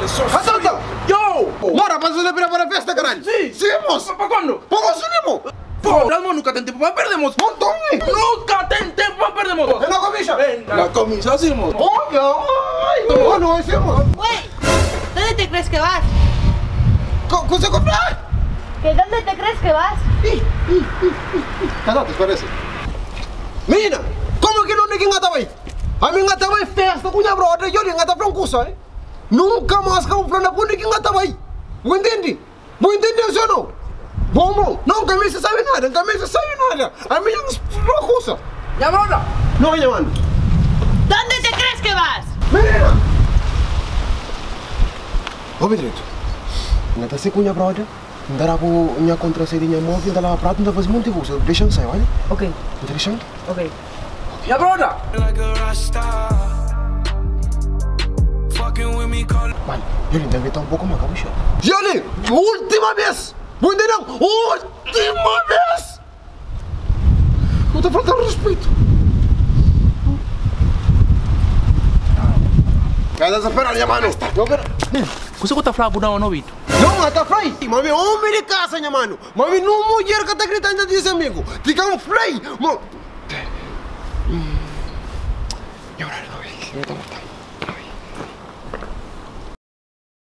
Assalta! Yo! Bora, pa fazer para a festa, caralho! Sim! Sim, moço! Pa quando? Pa gosto de mo! Pô, Dalmo nunca tem tempo para perder, moço. Montão, hein? Nunca tem tempo para perder, moço. É na comissa! Na comissa, sim, moço. Olha, ai! Oh, não é sim, moço! Güey, ¿dónde te crees que vas? Você comprar? ¿Que dónde te crees que vas? Ih, ih, ih, ih, ih. Cadatas, parece. Menina, como que não ninguém ngata vai? A minha ngata vai festa com minha brother, eu nem ngata pra um curso, hein? Nunca mais que eu pra na bunda que ngata vai. Vou entender? Vou entender, sim ou não? Bom, bom. Não, que a minha sabe nada, que a minha sabe nada. A minha não curso. Minha brother! Não, minha mano. ¿Dónde te crees que vas? Menina! Ô, Pedrito, ngata se com minha brother. Ndara ku minha contraseria móvel, ndara prato, ndara fazer muito coisa. Deixa eu sair, olha. Ok, Não tá deixando? ok. Minha brother! Like a rockstar. Fucking with me, call Mano, Yoli, deve estar um pouco mais, calma, Yoli, última vez! Vou entender? Última vez! Eu tô faltando respeito. Cada espera, minha mano. Eu quero. Você que tá falando não, não, Vitor? Não, tá fly. Mami, homem de casa, minha mano. Mami, não mulher que tá gritando desse amigo. Fica um fly. Mo... E agora, não, eu tô matando.